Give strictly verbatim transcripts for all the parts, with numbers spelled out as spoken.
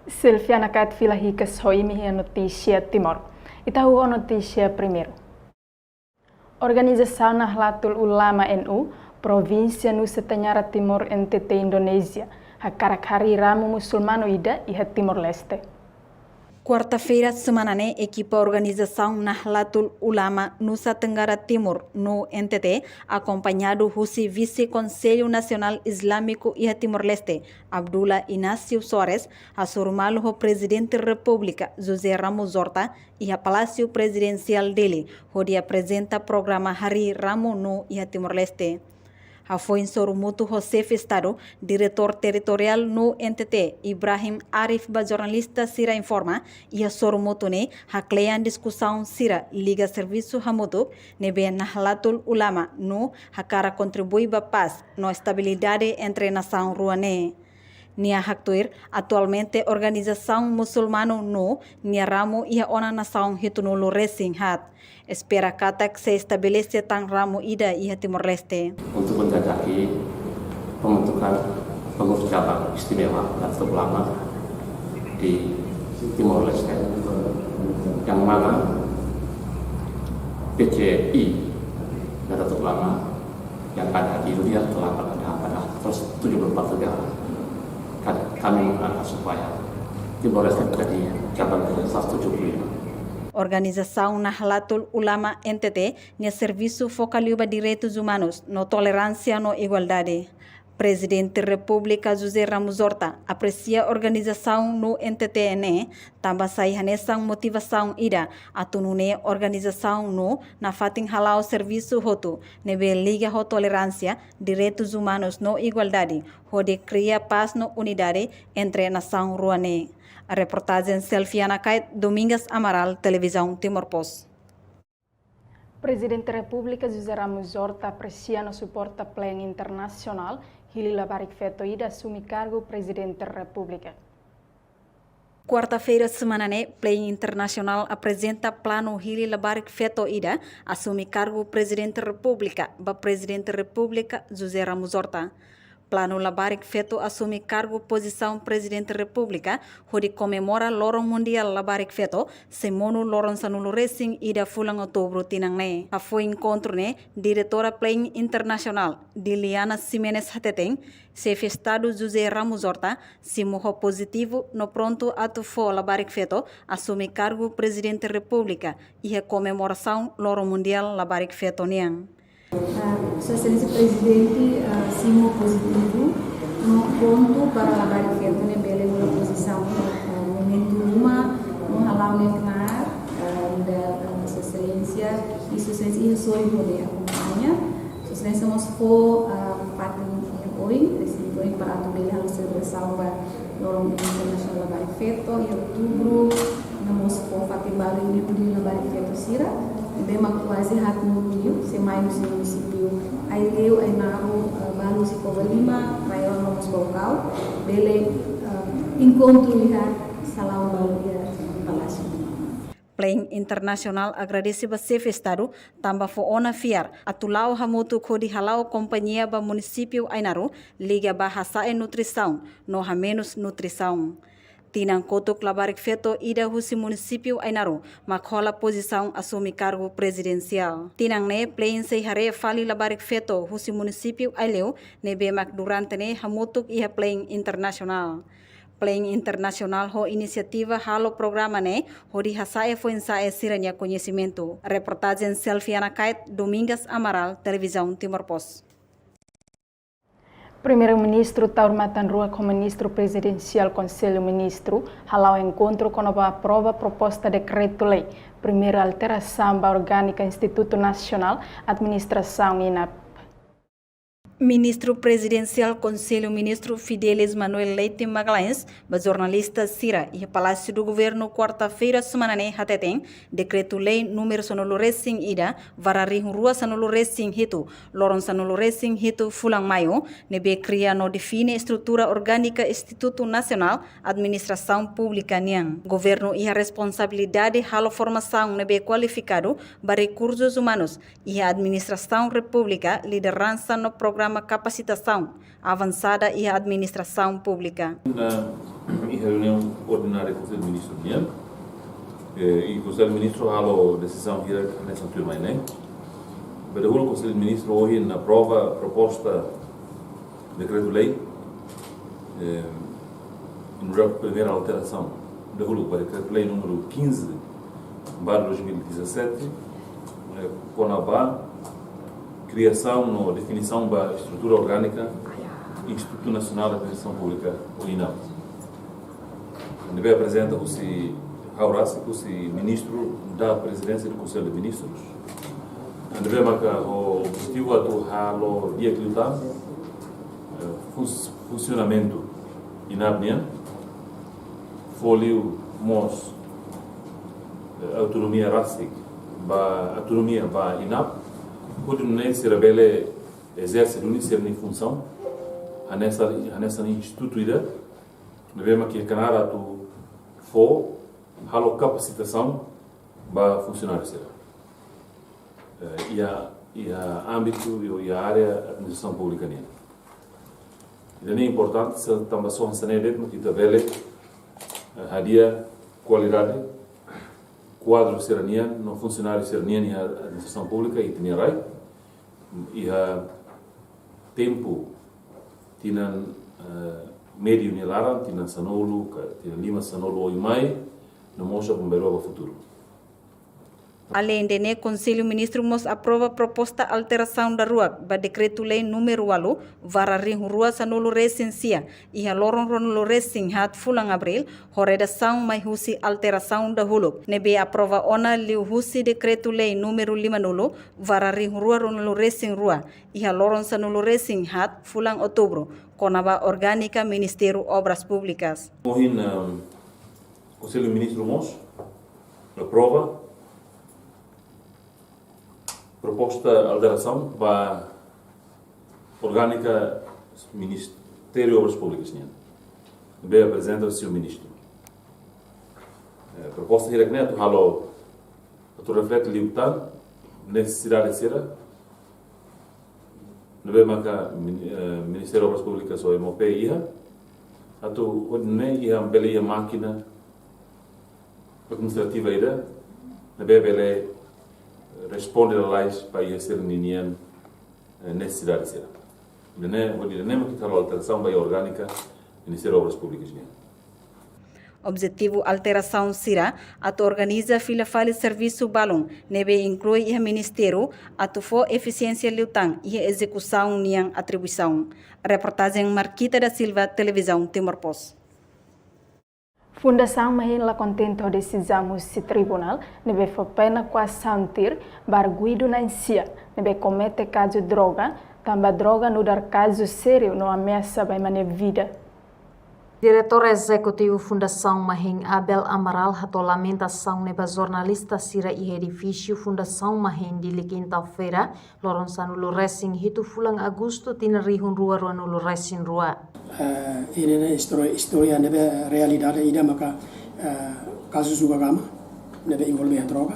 Selviana Kait fila hikas ho imi iha notísia Timor. Ita hahú ho notísia primeiru. Organizasaun Nahdlatul Ulama N U, Provínsia Nusa Tenggara Timur, N T T, Indonézia, hakarak harii ramu musulmanu ida iha Timor-Leste. Kuarta-feira semana ne'e, ekipa organizasaun Nahdlatul Ulama Nusa Tenggara Timur, N U N T T, akompañadu husi Vise Konsellu Nasionál Islámiku iha Timor-Leste, Abdullah Inácio Soares, hasoru malu ho Prezidente Repúblika, José Ramos Horta, iha Palásiu Prezidensiál Dili, hodi aprezenta programa harii ramu N U iha Timor-Leste. Hafoin sorumutu ho Xefe Estadu, Diretór Territoriál N U N T T, Ibrahim Arif, ba jornalista sira informa, iha sorumutu ne'e haklean diskusaun sira liga servisu hamutuk ne'ebé Nahdlatul Ulama N U hakarak kontribui ba pás no estabilidade entre nasaun rua ne'e. Nia haktuir, atualmente organizasaun musulmanu N U nia ramu iha ona nasaun hitunulu resin haat. Espera katak sei estabelese tan ramu ida iha Timor-Leste. Untuk menjajaki pembentukan pengurus cabang istimewa Nahdlatul Ulama di Timor-Leste, yang mana P C I Nahdlatul Ulama yang ada di dunia telah pada, pada seratus tujuh puluh empat negara. Ka-, kami mengharap supaya Timor-Leste menjadi cabang ke seratus tujuh puluh lima. Organizasaun Nahdlatul Ulama N T T nia servisu foka liu ba direitus umanus no toleránsia no igualdade. Prezidente Repúblika José Ramos Horta apresia organizasaun N U N T T ne'e, tanba sai hanesan motivasaun ida atu nune'e organizasaun N U nafatin hala'o servisu hotu ne'ebé liga ho toleránsia, direitus umanus no igualdade, hodi kria pás no unidade entre nasaun rua ne'e. Reportajen Selviana Kait, Domingas Amaral, Televizaun Timor Post. Prezidente Repúblika José Ramos Horta apresia no suporta Plein Internasionál hili labarik feto ida asume kargu Prezidente Repúblika. Kuarta-feira semana ne'e, Plein Internasionál aprezenta planu hili labarik feto ida asume kargu Prezidente Repúblika ba Prezidente Repúblika José Ramos Horta. Planu labarik feto asume kargu pozisaun Prezidente Repúblika hodi komemora Loron Mundiál Labarik Feto, semana loron sanulu resin ida fulan Outubru tinan ne'e. Hafoin enkontru ne'e, Diretora Plein Internasionál, Diliana Ximenes hateten, Xefe Estadu José Ramos Horta simu ho pozitivu no prontu atu fó labarik feto asume kargu Prezidente Repúblika iha komemorasaun Loron Mundiál Labarik Feto nian. Ah, Sua Exelénsia Prezidente, ah, simu pozitivu no prontu para labarik feto ne'e bele hola pozisaun, ah, momentu ruma no hala'o ne'e knaar, ah, ida, ah, Sua Exelénsia, i Sua Exelénsia iha sorin hodi akompaña. Sua Exelénsia mós fó, ah, fatin iha oin, resin oin para atu bele halo selebrasaun ba Loron Internasionál Labarik Feto iha Outubru, no mós fó fatin balu iha Dia Labarik Feto sira, ne'ebé mak kuaze haat nulu liu, sei mai husi munisípiu Aileu, Ainaro, eh, balu husi Covalima, Railaco no mós Baucau, bele, eh, enkontru iha salaun balu iha Palásiu. Plein Internasionál agradese ba Xefe Estadu, tanba fó ona fiar atu la'o hamutuk hodi hala'o kompañia ba munisípiu Ainaro, liga ba hasa'e nutrisaun no hamenus nutrisaun. Tinan kotuk labarik feto ida husi munisípiu Ainaro mak hola pozisaun asume kargu prezidensiál. Tinan ne'e Plein sei haree fali labarik feto husi munisípiu Aileu ne'ebé mak durante ne'e hamutuk iha Plein Internasionál. Plein Internasionál ho inisiativa halo programa ne'e hodi hasa'e foin-sa'e sira-nia koñesimentu. Reportajen Selviana Kait, Domingas Amaral, Televizaun Timor Post. Primeiru-Ministru Taur Matan Ruak ho Ministru Prezidensiál Konsellu Ministru hala'o enkontru kona-ba aprova proposta dekretu-lei primeiru alterasaun ba orgánika Institutu Nasionál Administrasaun, INAP. Ministru Prezidensiál Konsellu Ministru Fidelis Manuel Leite Magalhães ba jornalista sira iha Palásiu do Governu, kuarta-feira semana ne'e, hateten, dekretu-lei númeru sanulu resin ida, barra rihun rua sanulu resin hitu, loron sanulu resin hitu fulan Maiu, ne'ebé kria no define estrutura orgánika Institutu Nasionál Administrasaun Públika nian. Governu iha responsabilidade halo formasaun ne'ebé kualifikadu ba rekursus umanus iha administrasaun repúblika, lideransa no programa Kapasitasaun avansada iha administrasaun públika. Iha reuniaun ordinária Konsellu Ministru nian, eh, i Konsellu Ministru halo desizaun hirak hanesan tuirmai ne'e. Ba dahuluk Konsellu Ministru ohin aprova proposta dekretu-lei, eh, númeru primeira alterasaun. Dahuluk ba dekretu-lei númeru quinze barra dois mil e dezassete, eh, kona-ba kriasaun no definisaun ba estrutura orgánika Institutu Nasionál Administrasaun Públika, ou INAP. Ne'ebé aprezenta husi ha'u rasik, husi ministru da Prezidénsia do Konsellu de Ministrus. Ne'ebé maka ho objetivu atu halo di'ak liután, eh, fun-, funsionamentu INAP nian, fó liu mós, eh, autonomia rasik ba, autonomia ba INAP, hodi nune'e sira bele ezerse duni sira-nia funsaun hanesan, hanesan institutu ida, ne'ebé mak iha knaar atu fó halo kapasitasaun ba funsionáriu sira, eh, iha, iha ámbitu, iha, iha área administrasaun públika nian. Ida-ne'e importante, se tanba só hanesan ne'e de'it mak ita bele, eh, hadi'a kualidade kuadru sira-nian no funsionáriu sira-nian iha administrasaun públika iha ita-nia rai. Iha tempu tinan, eh, médiu nia laran, tinan sanulu ka tinan lima, sanulu oin mai, no mós atu bele ba futuru. Aleinde ne'e, Konsellu Ministru mós aprova proposta alterasaun daruak ba dekretu-lei númeru ualu barra rihun rua sanulu resin sia, iha loron ruanulu resin haat fulan Abríl, ho redasaun mai husi alterasaun dahuluk ne'ebé aprova ona liuhusi dekretu-lei númeru limanulu barra rihun rua ruanulu resin rua, iha loron sanulu resin haat fulan Outubru, kona-ba orgánika Ministériu Obras Públikas. Ohin, ehm, Konsellu Ministru mós aprova proposta alterasaun ba orgánika Ministériu Obras Públikas nian, ne'ebé aprezenta husi ministru. Eh, proposta hirak ne'e atu halo, atu reflete liután nesesidade sira ne'ebé maka min-, eh, Ministériu Obras Públikas ou M O P iha, atu hodi nune'e iha bele iha mákina administrativa ida ne'ebé bele responde lalais ba iha sira-nian, eh, nesesidade sira. Ne'e, hodi nune'e mak ita halo alterasaun ba iha orgánika Ministériu Obras Públikas nian. Objetivu alterasaun sira atu organiza fila fali servisu balun ne'ebé inklui iha ministériu, atu fó efisiénsia liután iha ezekusaun nian atribuisaun. Reportajen Marquita da Silva, Televizaun Timor Post. Fundasaun Mahin la kontente ho desizaun husi tribunál ne'ebé fó pena koasaun tuir ba arguidu na'in-sia ne'ebé komete kazu droga, tanba droga nu'udar kazu sériu no ameasa ba ema nia vida. Diretór Ezekutivu Fundasaun Mahin, Abel Amaral, hato'o lamentasaun ne'e ba jornalista sira iha edifísiu Fundasaun Mahin, Dili, kinta-feira, loron sanulu resin hitu fulan Agostu, tinan rihun rua ruanulu resin rua. Eh, ida-ne'e istória, istória ne'ebé realidade ida maka, eh, kazu juga gama ne'ebé envolve iha droga.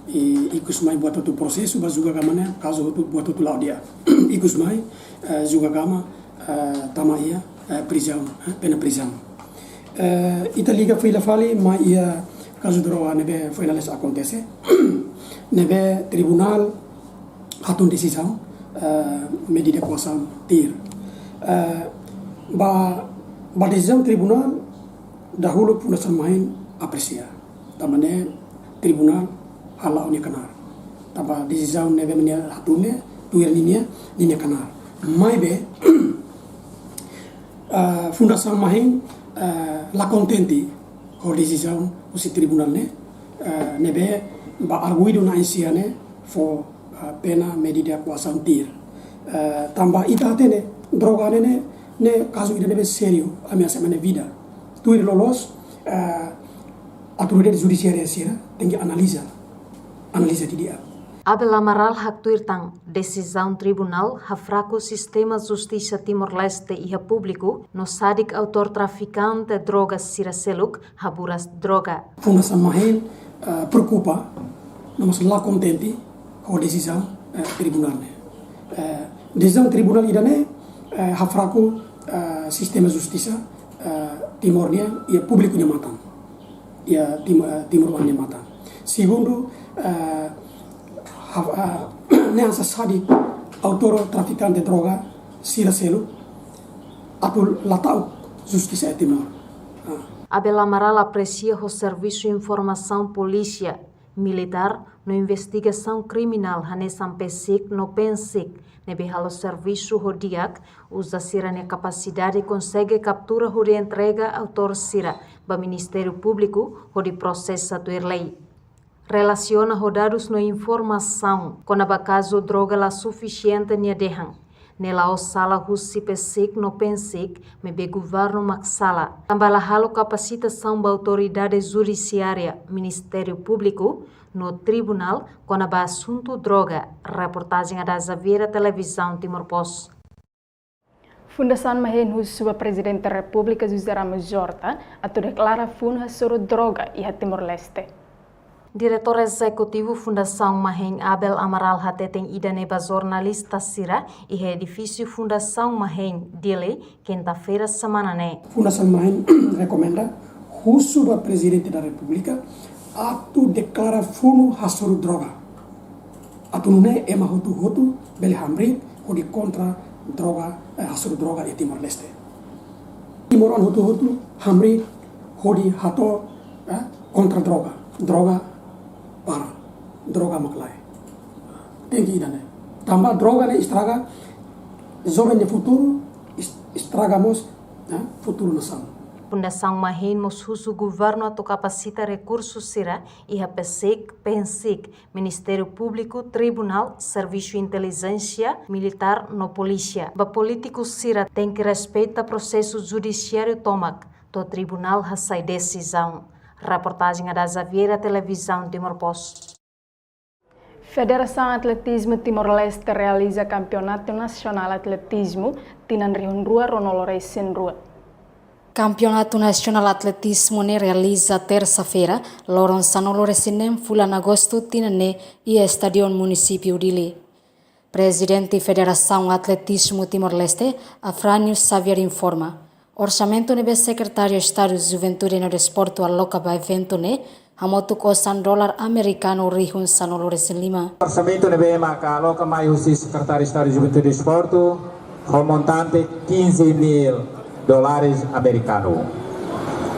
I ikus mai buat hotu prosesu ba juga gama ne'e, kazu hotu, buat hotu la'o di'ak. Ikus mai, eh, juga gama, eh, tama iha, eh, prizaun, eh, pena prizaun. Eh, ita liga fila fali mai iha kazu droga ne'ebé foin lalais akontese. Ne'ebé tribunál hatún desizaun, eh, medida koasaun tuir. Eh, ba, ba desizaun tribunál dahuluk Fundasaun Mahin apresia. Tanba ne'e tribunál hala'o nia knaar. Tanba desizaun ne'ebé mak nia hatún ne'e tuir ninia, ninia knaar. Maibé, eh, Fundasaun Mahin, eh, la kontente ho desizaun husi tribunál ne'e, eh, ne'ebé ba arguidu na'in-sia ne'e fó, eh, pena medida koasaun tuir. Eh, tanba ita hatene droga ne'e, ne'e, ne'e kazu ida ne'ebé sériu, ameasa ema nia vida. Tuir loloos, eh, autoridade judisiária sira tenke analiza, analiza didi'ak. Abel Amaral haktuir tan desizaun tribunál hafraku sistema justisa Timor-Leste iha públiku no sadik autór trafikante droga sira seluk haburas droga. Fundasaun Mahin, eh, preokupa, no mós la kontente ho desizaun, eh, tribunál ne'e. Eh, Desizaun tribunál ida-ne'e, eh, hafraku, eh, sistema justisa, eh, Timor nian, iha públiku nia matan. Iha Tim-, eh, timoroan nia matan. Segundu, eh, haf-, eh, ne'e hanesan sadik autór trafikante droga sira seluk atu la ta'uk justisa iha Timor. Ah. Abel Amaral apresia ho servisu informasaun polísia, militár no investigasaun kriminál hanesan PCIC no PNCIC ne'ebé halo servisu ho di'ak, uza sira-nia kapasidade konsege kaptura hodi entrega autór sira ba Ministériu Públiku hodi prosesa tuir lei. Relasiona ho dadus no informasaun kona-ba kazu droga la sufisiente nia dehan, ne'e la'ós sala husi PCIC no PNCIC, maibé governu mak sala, tanba la halo kapasitasaun ba autoridade judisiária, Ministériu Públiku no tribunál kona-ba asuntu droga. Reportajen Ada Xaviera, Televizaun Timor Post. Fundasaun Mahein husu ba Prezidente Repúblika José Ramos Horta atu deklara funu hasoru droga iha Timor-Leste. Diretór Ezekutivu Fundasaun Mahein, Abel Amaral, hateten ida-ne'e ba jornalista sira iha edifísiu Fundasaun Mahein, Dili, kinta-feira semana ne'e. Fundasaun Mahein rekomenda, husu ba Prezidente da Repúblika atu deklara funu hasoru droga, atu nune'e ema hotu-hotu bele hamriik hodi kontra droga, eh, hasoru droga iha Timor-Leste. Timoroan hotu-hotu hamriik hodi hato'o, eh, kontra droga. Droga para, droga mak lae. Tenke ida-ne'e. Tanba droga ne'e estraga joven nia futuru, es-, estraga mós, eh, futuru nasaun. Fundasaun Mahein mós husu governu atu kapasita rekursu sira iha PCIC, PNCIC, Ministériu Públiku, tribunál, servisu intelijénsia, militár no polísia. Ba polítiku sira tenke respeita prosesu judisiáriu tomak to'o tribunál hasai desizaun. Reportajen Ada Xaviera, Televizaun Timor Post. Federasaun Atletizmu Timor-Leste realiza Kampeonatu Nasionál Atletizmu tinan rihun rua ruanulu resin rua. Kampeonatu Nasionál Atletizmu ne'e realiza tersa-feira, loron sanulu resin neen fulan Agostu tinan ne'e, iha Estadion Munisípiu Dili. Prezidente Federasaun Atletizmu Timor-Leste, Afrânio Xavier, informa, orsamentu ne'ebé Sekretáriu Estadu Juventude no Desportu aloka ba eventu ne'e hamutuk osan dolar amerikanu rihun sanulu resin lima. Orsamentu ne'ebé maka aloka mai husi Sekretáriu Estadu Juventude no Desportu ho montante quinze mil dólares amerikanu.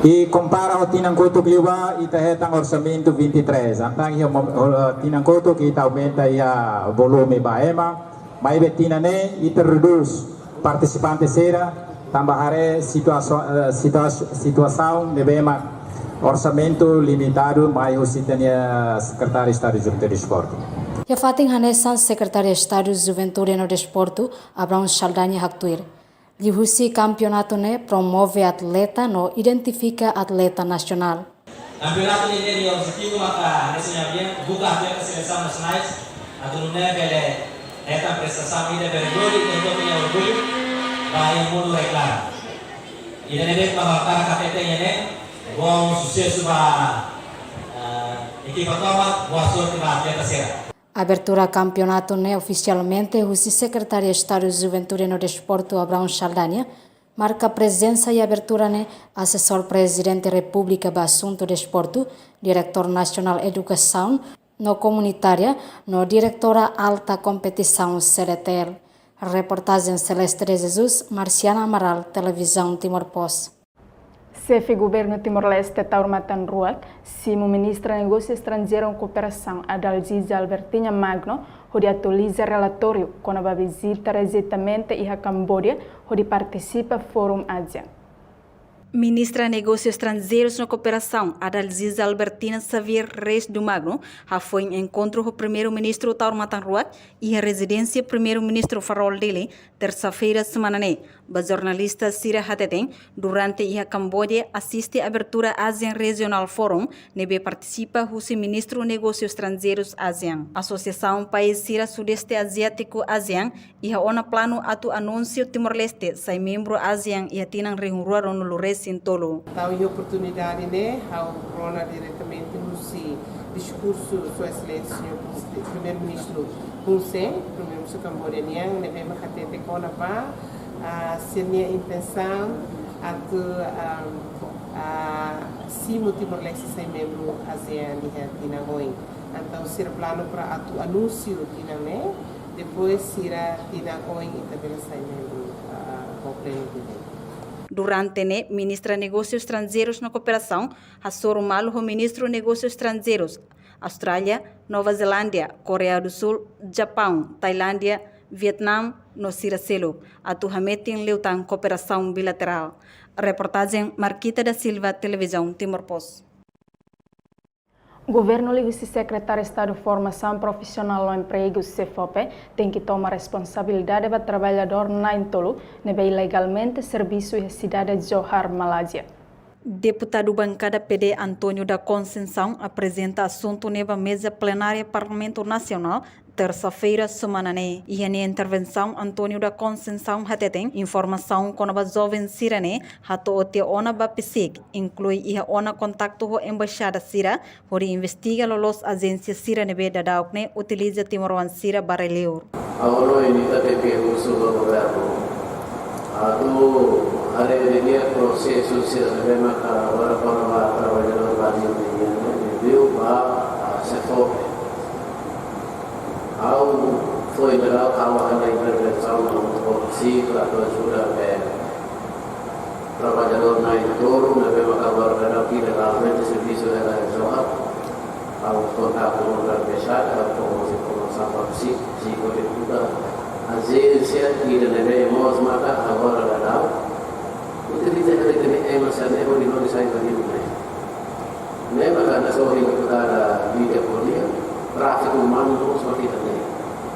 I kompara ho tinan kotuk liubá, ita hetan orsamentu vinte e três. Entaun iha mo-, ho, tinan kotuk ita aumenta iha volume ba ema, maibé tinan ne'e ita redús partisipante sira, tanba haree situaso-, eh, situa-, situasaun ne'ebé mak orsamentu limitadu mai husi ita-nia Sekretáriu Estadu Juventude no Desportu. Iha fatin hanesan, Sekretáriu Estadu Juventude no Desportu, Abrão Saldanha, haktuir, liuhusi kampeonatu ne'e promove atleta no identifika atleta nasionál. Kampeonatu ne'e nia objetivu maka hanesan ohin ha'u dehan, buka atleta selesaun nasionais atu nune'e bele hetan prestasaun ida bele lori no ita-nia orgullu ba iha mundu reklama. Ida-ne'e de'it mak ha'u hakarak hateten iha ne'e, bom susesu ba, eh, ekipa tomak, boa sorte ba atleta sira. Abertura kampeonatu ne'e ofisialmente husi Sekretáriu Estadu Juventude no Desportu, Abrão Saldanha, marka prezensa iha abertura ne'e Asesór Prezidente Repúblika ba Asuntu Desportu, Diretór Nasionál Edukasaun no Komunitária, no Diretora Alta Kompetisaun, CDTL. Reportajen Celeste de Jesus, Marciana Amaral, Televizaun Timor Post. Xefe Governu Timor-Leste Taur Matan Ruak simu Ministra Negósiu Estranjeiru no Kooperasaun, Adalgisa Albertina Magno, hodi atualiza relatóriu kona-ba vizita resentamente iha Kamboja hodi partisipa Fórum ASEAN. Ministra Negósiu Estranjeirus no Kooperasaun, Adalgisa Albertina Xavier Reis do Magno, hafoin enkontru ho Primeiru-Ministru Taur Matan Ruak iha rezidénsia Primeiru-Ministru Farol, Dili, tersa-feira semana ne'e. Ba jornalista sira hateten, durante iha Kamboja asiste abertura ASEAN Regional Forum, ne'ebé partisipa husi Ministru Negósiu Estranjeirus ASEAN. Asosiasaun País sira Sudeste Aziátiku, ASEAN, iha ona planu atu anunsiu Timor-Leste sai membru ASEAN iha tinan rihun rua ruanulu resin tolu. Entaun, iha oportunidade ne'e, ha'u rona diretamente husi Diskursu Sua Exelénsia Señór Primeiru-Ministru Hun Sen, Primeiru-Ministru Kamboja nian, ne'ebé mak hatete kona-ba, ah, sira-nia intensaun atu, ah, ah, simu Timor-Leste sai membru ASEAN iha tinan oin. Entaun sira planu para atu anunsiu tinan ne'e, depois sira tinan oin ita bele sai membru, ah, ho plenu direitu. Durante ne'e, Ministra Negósius Estranjeirus no Kooperasaun hasoru malu ho Ministru Negósius Estranjeirus Austrália, Nova Zelándia, Koreia du Súl, Japaun, Tailándia, Vietname no sira seluk, atu hametin liután kooperasaun bilaterál. Reportajen Marquita da Silva, Televizaun Timor Post. Governu liuhusi Sekretáriu Estadu Formasaun Profisionál no Empregu, SEFOPE, tenke toma responsabilidade ba traballadór na'in-tolu ne'ebé ilegalmente servisu iha sidade Johar, Malázia. Deputadu bankada PD António da Conceição aprezenta asuntu ne'e ba meza plenária Parlamentu Nasionál, tersa-feira semana ne'e. Iha nia intervensaun, António da Conceição hateten, informasaun kona-ba joven sira-ne'e hato'o tiha ona ba PCIC, inklui iha ona kontaktu ho embaixada sira, hodi investiga loloos ajénsia sira ne'ebé daudauk ne'e utiliza timoroan sira ba rai-liur. Ha'u hanoin ita tenke husu ba governu atu haree didi'ak prosesu sira ne'ebé maka agora para ba traballadór barak nian ne'e, liuliu ba, ah, SEFOPE. Ha'u foin daudauk ha'u halo intervensaun no komisi atu ajuda be traballadór na'in-tolu ne'ebé maka agora daudauk ilegalmente servisu iha Johar. Ha'u kontaktu ho embaixada, ha'u fó mós informasaun ba SEFOPE, SEFOPE kuda ajénsia ida ne'ebé mós maka agora daudauk utiliza hela ema sira-ne'e hodi lori sai ba rai-liur. Ne'e maka nasaun ida kuda vida kodia, tráfiku umanu mós maka ita-nia.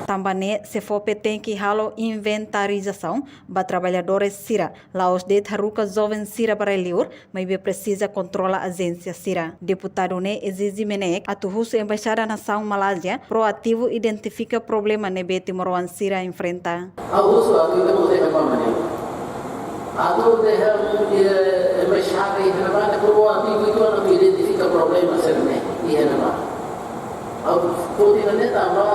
Tanba ne'e, SEFOPE tenke halo inventarizasaun ba traballadores sira, la'ós de'it haruka joven sira ba rai-liur, maibé presiza kontrola ajénsia sira. Deputadu ne'e ezije MNEK atu husu Embaixada Nasaun Malázia proativu identifika problema ne'ebé timoroan sira enfrenta. Ha'u husu atu ita mós dehan ba MNEK atu dehan, eh, embaixada iha ne'ebá proativu atu identifika problema sira-ne'e iha ne'ebá. Ha'u foti ne'e tanba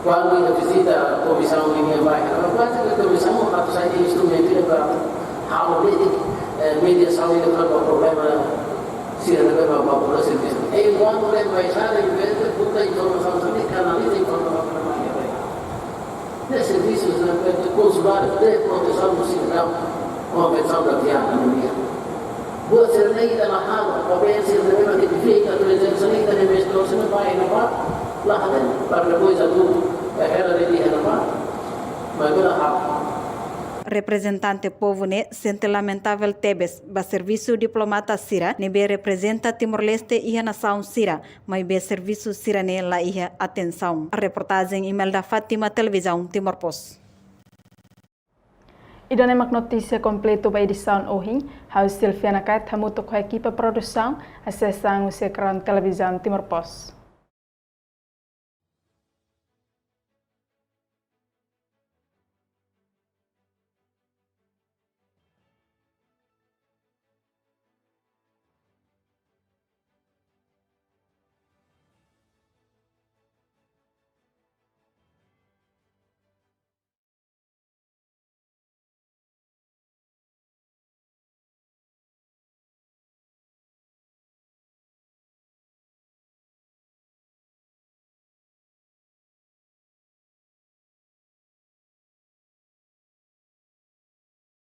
kuandu ita vizita komisaun iha ne'ebá, kuaze komisaun atu sai instrumentu ida para halo de'it, eh, mediasaun ida para problema sira ne'ebé ba, ba, ba, servisu. Enkuantu embaixada inventa buka informasaun sira-ne'e, kanaliza informasaun sira-ne'e ba rai-liur. Ne'e servisu sira-ne'e konsuladu de protesaun do sidadaun, Konvensaun da Viana nian. Buat sira-ne'e ita la halo, papél sira-ne'e mak ita fika, prezensa ne'e ita ne'e mestre sira-ne'e ba iha ne'ebá, la hatene, para depois atu, eh, hela de'it iha ne'ebá, maibé la halo. Reprezentante povu ne'e sente lamentavel tebes ba servisu diplomata sira ne'ebé reprezenta Timor-Leste iha nasaun sira, maibé servisu sira-ne'e la iha atensaun. Reportajen Imelda Fátima, Televizaun Timor Post. Ida-ne'e mak notísia kompletu ba edisaun ohin. Ha'u Silviana Kait hamutuk ho ekipa produsaun, hasees an husi ekrán Televizaun Timor Post.